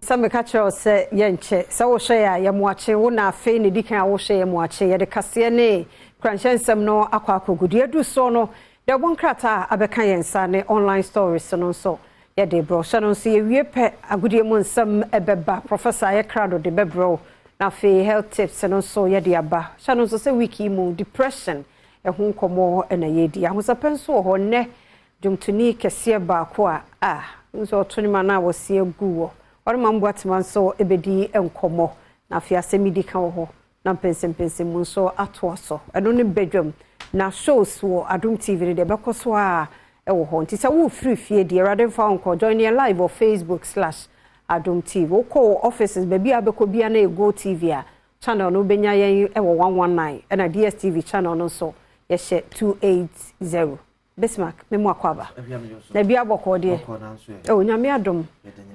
Sɛ meka kyerɛ wo sɛ yɛnkyɛ sɛ wohwɛ yɛ a yɛmoakye wo na afei na ɛdi kan a wohwɛ yɛ moakye yɛde kaseɛ ne kranhyɛ nsɛm no akɔ akɔgu deɛ adu soɔ no deɛ ɔbɔ nkrataa a abɛka yɛn nsa ne online stories no nso yɛde brɛ hyɛ no nso yɛwie pɛ agodie mu nsɛm ɛbɛba. Professor ayɛkrado de bɛbrɛ wo na afei health tips no nso yɛde aba. Hyɛ no nso sɛ week yi mu depression ɛho nkɔmmɔ ɛna yɛdi. Ahosɛpɛ nso wɔ hɔ nnɛ. Dwomtoni kɛseɛ baako a nso ɔto nnwuma no a wɔsi agu wɔ ɔne ma mboatema nso bɛdi nkɔmmɔ na afei asɛm yi di ka wɔ hɔ na mpɛnsɛmpɛnsɛm mu nso atoa so. Ɛno ne badwam na shows wɔ Adom TV no deɛ ɛbɛkɔ so a ɛwɔ hɔ. Nti sɛ wofiri fie deɛ, Awurade mfa wo nkɔ, join yɛn live wɔ Facebook/Adom TV. Wokɔ wɔ offices baabi a wobɛkɔ bia na ɛgo TV a channel no wobɛnya yɛn ɛwɔ 119, ɛna DSTV channel no nso yɛhyɛ 280. Bismarck, memu akɔ aba na bi abɔkɔ deɛ ɛwɔ Nyame adom.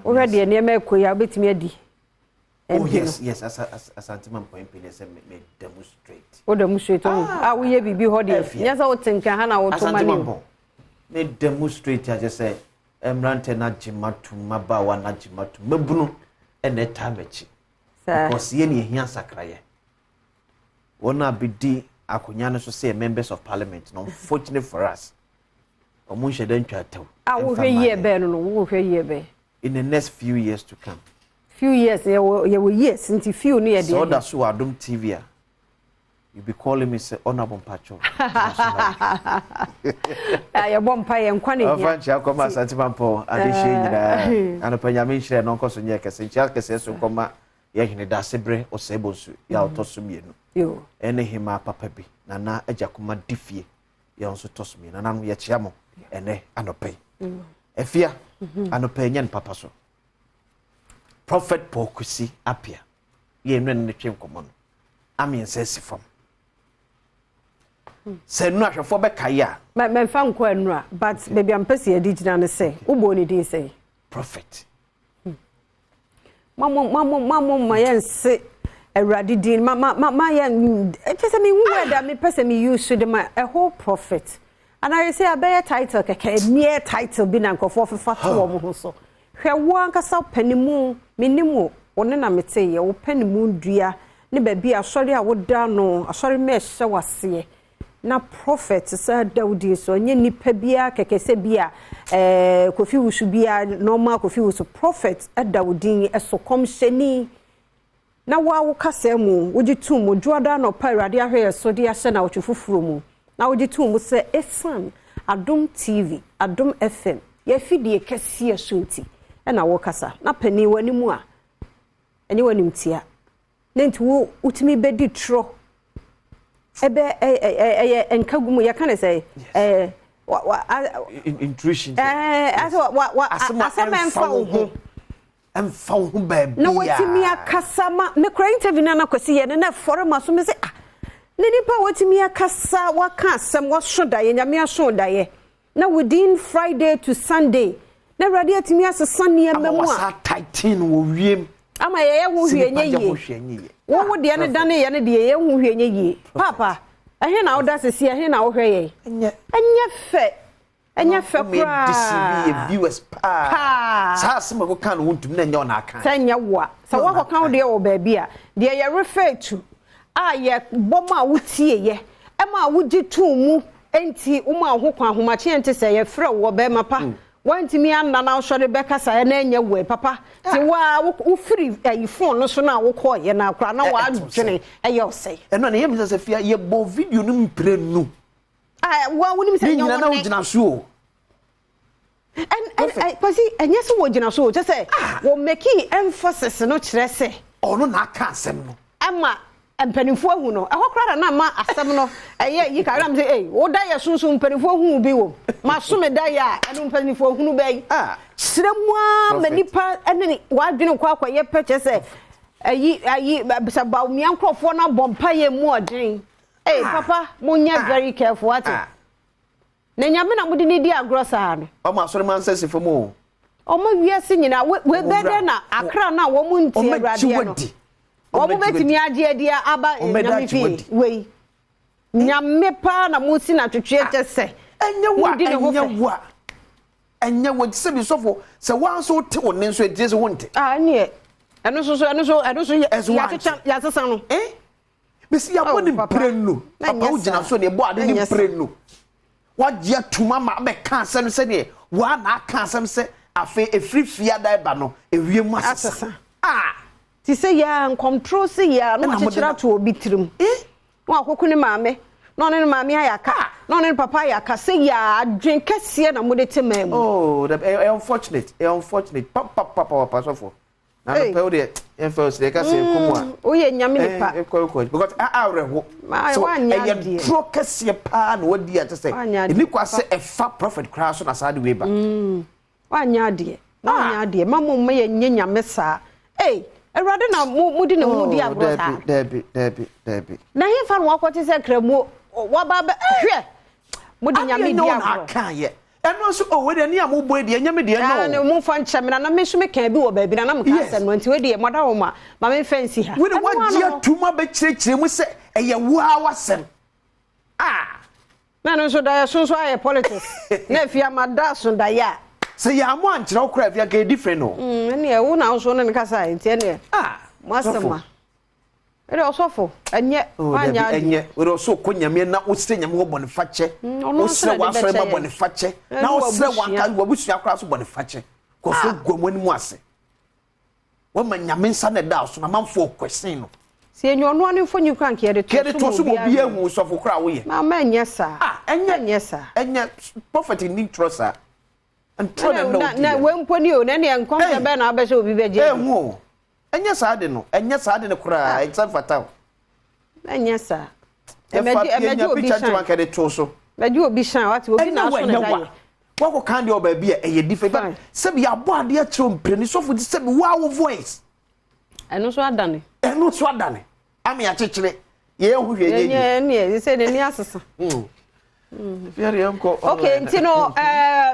Wohwɛ deɛ nneɛma ɛkɔ yi a wobɛtumi adi. Oh yes, Asante Mampɔn MP sɛ me da mu straight. Woda mu straight ɔho a woyɛ biribi hɔ deɛ nyɛ sɛ wote nka ha na woto ma Asante Mampɔn me da mu straight akyɛ sɛ mmerantɛ no agye ma tom, mmabaawa no agye ma tom, mabunu ɛna ɛtaa m'akyi because yɛ ne ɛhia sakrayɛ. Wɔn a bɛdi akonnwa no so sɛ members of parliament no, unfortunately for us, ɔmo nhyɛ dɛ ntwa atɛw. A wohwɛ yie bɛɛ no, wohwɛ yie bɛɛ? In the next few years to come. Few years, yɛwɔ years nti few no yɛ deɛ. Sɛ ɔda so wɔ Adom TV a, you be calling me sɛ Honourable Mpacho. Yɛbɔ mpa yɛ nkwa ne hia. Ɔfa nkyia kɔma Asante Mampɔn adehyɛ nyinaa anɔpa. Nyame nhyerɛ no nkɔ so nyɛ kɛse. Nkyia kɛseɛ so nkɔma yɛhene Dasebrɛ Ɔsɛe Bonsu yɛ a ɔtɔ so mmienu, ɛne hema papa bi Nana Agyakoma di fie yɛ nso tɔ so mmienu. Nananom, yɛkyia mo ɛnɛ anɔpa yi. Afia, anɔpa yi nyɛ no papa so. Prophet Paul Kwesi Apia yɛ nnua ne twe nkɔmmɔ no amiɛnsa asi fam sɛ nnura ahwɛfoɔ bɛkae a. Mɛmfa nkɔ anura, but baabi a mpɛ sɛ yɛde gyina no sɛ wobɔ ne din sɛ Prophet. Mamo mamo mamo ma yɛnse Awurade din ma ma ma ma yɛn kyɛ sɛ mehu word a mepɛ sɛ me use de ma a whole prophet anaa yɛ sɛ abɛyɛ title kɛkɛ, mere title bi na nkurɔfoɔ fefa to wɔn ho so. Hwɛ, wo ankasa panimu menim wo, wo ne na meteyɛ wo panimu dua ne baabi a asɔre a woda no asɔre ma ɛhyɛ w'aseɛ na prophet sɛ da wo din so. Ɛnyɛ nipa biara kɛkɛ sɛ bi a Kofi Wusu biara, normal Kofi Wusu. Prophet da wo din so, kɔmhyɛni, na wo a wo kasa mu wogye tom mu dwoada anɔpa Awurade ahwɛ yɛ so de ahyɛ na wɔtwe foforɔ mu na wogye tom mu sɛ ɛsan Adom TV, Adom FM, yɛafidie kɛseɛ so nti ɛna wɔkasa na panin w'anim a ɛnyɛ w'anim tia ne nti wo wotumi bɛdi torɔ ɛbɛ ɛyɛ nka gu mu yɛka ne sɛ Intrusion. Asɛ wa wa asɛm a asɛm ɛmfa wo ho. Ɛmfa wo ho baabi. Na watumi akasa ma mekora interview no anakwasi yɛ no na ɛfɔre ma so me sɛ, ah, na nipa a watumi akasa waka asɛm waso daeɛ, Nyame aso daeɛ na within Friday to Sunday na Awurade atumi asesa nneɛma ama mu a wasa tighten wɔ wiem. Ama yɛyɛ ho hwee nyɛ Sɛ nipa gye ho yie. Hwee nyɛ yie. Wo wo deɛ no dane yɛ no deɛ yɛ ho hwee nyɛ yie. Papa, ɛhe na woda sisi? Ɛhe na wohwɛ yɛn? Ɛnyɛ Ɛnyɛ fɛ, ɛnyɛ fɛ Wɔn yɛ deceive yɛ koraa viewers paa. Paa. Saa asɛm a ɛkɔka no wontumi na ɛnyɛ ɔna aka. Sɛ nyɛ wo a sɛ woakɔka wo deɛ wɔ baabi a deɛ yɛrefer to a yɛbɔ ma a wotie yɛ ɛma a wogye too mu nti woma wo ho kwan ahomakye nte sɛ yɛfrɛ wo wɔ bɛrima pa woantumi anna na wosɔre bɛkasa ɛna ɛnyɛ wo papa nti wo a wofiri ayi phone no so no a wokɔɔyɛ no akora na woadwene ɛyɛ ɔsɛe. Ɛno na ɛyɛ mi sɛ fia yɛbɔ video no mprenu. A wo a wonim sɛ ne ɛnyɛ nyina wo na ne wogyina so o. Kwasi, ɛnyɛ sɛ wɔgyina so o, kyɛ sɛ wɔ making emphasis no kyerɛ sɛ ɔno na aka asɛm no. Ama mpanimfoɔ ahu no ɛhɔ koraa na ma asɛm no ɛyɛ yi kakra m sɛ ei, woda yɛ sunsun mpanimfoɔ hu bi wɔ ma so me da yɛ a ɛno mpanimfoɔ hunu bɛyi Ah. kyerɛ mu a ma Prophet. nipa ɛne ne wadwene kɔ akɔyɛ pɛ kyerɛ sɛ ayi sɛ Bawumia nkurɔfoɔ no abɔ mpa yɛ mu ɔden. Ei, papa, monyɛ very careful ate. Ah. Na Nyame na mode ne di agorɔ saa no. Ɔmo asɔre ma nsa si fam o. Ɔmo wiase nyinaa we Ɔmo bɛdɛ wura- na akra na wɔn nti Ɔmo agye Awuradeɛ no wadi. wɔn bɛtumi agye adi aba. Ɔmo bɛda Nyame agye fie wadi. wei Nyame paa na mo si na twetwe kyɛ sɛ Ɛnyɛ wa modi ne ho ɛnyɛ fɛ. wa. Ɛnyɛ wɔ sɛbi sɔfo sɛ wɔn nso wote wo ne nso ɛgyina sɛ wonte. Ah, ɛneɛ ɛno nso so, ɛno nso, ɛno nso yɛ Ɛso wante. yɛakyekyɛ yɛasesa no. Eh? Bɛsi yɛabɔ Oh, ne papa. mprenu. Papa, Ɛnyɛ wogyina saa. so ne ɛbɔ ade ne Ɛnyɛ saa. mprenu. Wagye atum ama abɛka asɛm sɛdeɛ waa na aka asɛm sɛ afei ɛfiri fiada ɛba no ewiem asesa. Asesa. Ah! Te sɛ yɛa nkɔmtoro se yɛa na Ɛna mode wakyekyere na- ato obi tirim. Eh? Na wakɔku ne maame, na ɔne ne maame ayɛ aka, na ɔne ne papa ayɛ aka sɛ yɛa adwen kɛseɛ na mode te maa mu. Oh, unfortunate, unfortunate. Papa, papa, papa, sɔfo. Na Hey. no pɛ wo deɛ yɛmfa wo sɛ yɛka sɛ yɛkɔ mu a. Woyɛ Nyame nipa. Eh, ɛkɔ ɛkɔ because awerɛho. Ma- So wanyɛ ɛyɛ adeɛ. duro kɛseɛ paa na wadi a kyɛ sɛ Wanyɛ adeɛ. ɛni kwa sɛ ɛfa prophet koraa so na saa de wei ba. Wanyɛ adeɛ. Wanyɛ adeɛ. Ma mo mma yɛnyɛ Nyame saa. Ei, Awurade na mo mode ne ho di Oh, agorɔ saa. Dabi, dabi, dabi, dabi. Na hemfa na wakɔte sɛ kramuo waba bɛ hwɛ. Mode Nyame Adeɛ di nyɛ wo na agorɔ. aka yɛ. Ɛno nso, oh, wei deɛ ne a mobɔ yi deɛ ɛnyɛ me deɛ Ah, no. ne momfa nkyɛ me na na me nso meka bi wɔ baabi na na meka asɛm no nti wei deɛ mɔda wo ma ma memfa nsi ha. Wei de Ɛno wagye ano no. atum abɛkyerɛkyerɛ mu sɛ ɛyɛ wo ara w'asɛm. Ah! Na ɛno nso daeɛ so nso ayɛ politics na afei ama da so daeɛ a. Sɛ yɛ amo ankyerɛ wo koraa afei anka ɛyɛ different no. Ɛneɛ wo na wo nso ne no kasa nti ɛneɛ Ah! mo asɛm a. Ɛdeɛ ɔsɔfo ɛnyɛ Oh, wanyɛ dabi, adeɛ. ɛnyɛ. Wei de ɔsɛ ɔkɔ Nyame na wosrɛ Nyame hɔ bɔne fakyɛ. Ɔno nso Wosrɛ na de w'asɔre ma bɛkyɛ yɛn. bɔne fakyɛ. Ɛne Na wosrɛ w'abusua. w'anka w'abusua koraa so bɔne fakyɛ. Kɔ so gu wɔn anim ase. Wɔma Nyame nsa na ɛda so na amanfoɔ kwɛsen no. Sɛ yɛnya ɔno ano mfonyin koraa nka yɛde Kɛde to to so so ma ma obi obiara ahu sɔfo koraa woyɛ. Ma ma ɛnyɛ saa. Ah, ɛnyɛ. Ɛnyɛ saa. Ɛnyɛ prophet ni ntorɔ saa. Ntorɔ na ɛna Na odi na yɛ. wei mpo ni o, na ɛneɛ nkɔmhyɛ Hey. bɛn na wabɛhyɛ obi bɛgye adi. Ɛhu o. Ɛnyɛ saa de no. Ɛnyɛ saa de no koraa. Ɛnsɛ mfata o. Ɛnyɛ saa. Yɛfa Ɛmɛgye ɛmɛgye yɛnya obi picture nti shine. wanka de to so. Mɛgye obi shine wate obi na Ɛnyɛ aso wa ne ɛnyɛ da wa. yɛ. Wakɔ kan deɛ wɔ baabi a ɛyɛ different. Fine. Sɛbi yɛabɔ adeɛ kyerɛ mprɛni sɔfo ti sɛbi waa wo voice. Ɛno nso adane. Ɛno nso adane. Ame akyekyere. Yɛn ho hwɛ yɛ Ɛnyɛ yie. ɛneɛ sɛ n'ani asesa. Fiare yɛn kɔ. Okay, nti no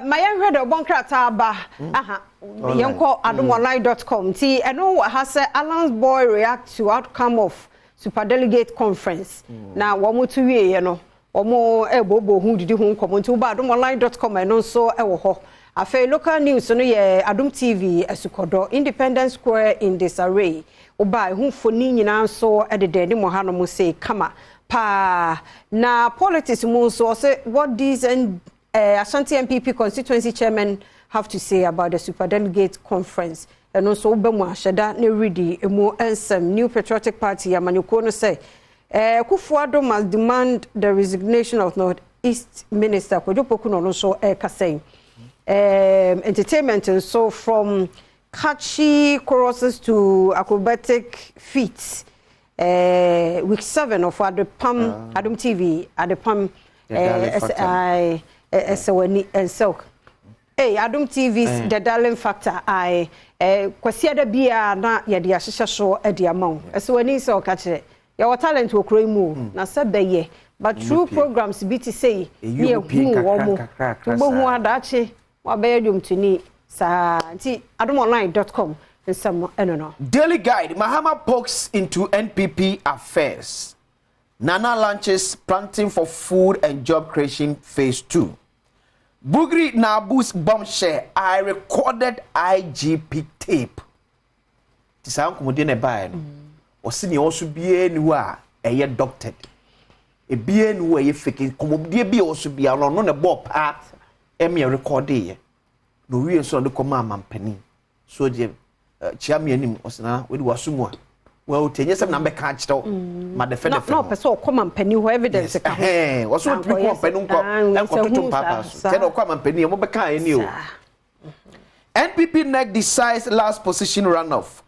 ma yɛnhwɛ dɛ ɔbɔ nkrataa ba aha yɛnkɔ adomonline.com nti ɛno wɔ ha sɛ Alan's boy react to outcome of superdelegate conference na wɔn to wieɛ no wɔn ɛrebɔbɔ ho didi ho nkɔmɔ. Nti woba adomonline.com, ɛno nso ɛwɔ hɔ. Afei local news no yɛ Adom TV Asukɔdɔ, Independence Square in disarray. Woba ɛho mfoni nyinaa nso ɛdeda anim hanom sei kama paa. Na politics mu nso ɔsɛ what these and Ashanti NPP constituency chairman have to say about the superdelegate conference. Ɛno nso woba mu ahyɛda ne redi emu nsɛm. New Patriotic Party amanyɔkuo no sɛ Akufo-Addo must demand the resignation of North East Minister Kwadwo Poku na ɔno nso ɛrekasa yi. Entertainment nso, from catchy choruses to acrobatic feats, week 7 of Adepam, Adom TV Adepam. The Darling Factor. Ɛsɛ w'ani ɛnsɛw. Hey, Adom TV The Darling Factor ae Kwasiada biara na yɛde ahyehyɛ so de ama wo. Ɛsɛ w'ani sɛ ɔka kyerɛ yɛwɔ talent wɔ kuro yi mu o, na sɛ bɛyɛ but through programs bi te sɛ yi Eyi ne ɔmo pie yɛhu nkakra, wɔn mo nkakra, nkakra wobɛhu saa. adaakye wabɛyɛ dwomtoni saa. Nti adomonline.com nsɛm ɛno no. Daily Guide, Mahama pokes into NPP affairs. Nana launches planting for food and job creation phase 2. Bugri Naabu's bombshell, "I recorded IGP tape." Ti saa nkɔmɔden na ɛbaeɛ no. Ɔsi nea ɔso biara ni hɔ a ɛyɛ doctored. Ebiara ni hɔ a ɛyɛ fake. Nkɔmɔdeɛ bi a ɔso biara no, ɔno na ɛbɔɔ paa ɛmi ɛrekɔdeeɛ. Na owie nso ɔde kɔma amampanin. So deɛ kyia mi anim ɔsɛ na wɔde waso mu a wɔn o nyɛ sɛ na bɛka akyerɛw ma Na dɛfɛdɛfɛ na ho. ɔpɛ sɛ ɔkɔ mampanin hɔ evidence ka ho. Ɛhɛn, wɔso Na wɔtumi kɔ nkɔyɛ mampanin nkɔ Ah, sɛ nkɔtoto hu mpaapaa saa, so kyɛ na ɔkɔ amampanin yɛ mobɛka ɛni o. Saa. NPP NEC decides last position runoff.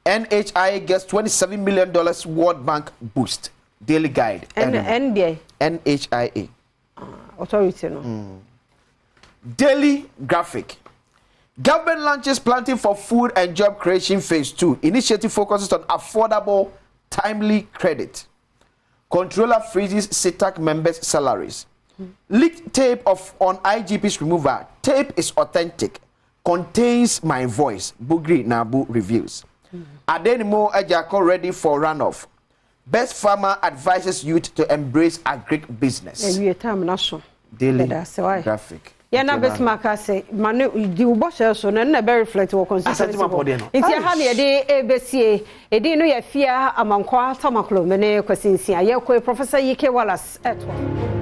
NHIA gets $27 million World Bank boost. Daily Guide. Ɛn ɛn deɛ NHIA. Authority no. Daily Graphic. Government launches planting for food and job creation phase 2. Initiative focuses on affordable, timely credit. Controller freezes CETAG members' salaries. Leaked tape of on IGP's removal. "Tape is authentic. Contains my voice." Bugri Naabu reviews. Adenimo Agyarko ready for runoff. Best farmer advises youth to embrace agric business. Ɛwie time na so. Daily Yɛda ase, wae. Graphic. Yɛn na Bismarck ase ma ne di wo bɔhyɛ so na ɛno na ɛbɛ reflect wɔ constituency hɔ. Nti ɛha na yɛde ɛbɛsie. Edin no yɛ Fia Amankwaa Tamaklo me ne Kwasi Nsia. Yɛkɔ Professor Yike Wallace ɛtoa.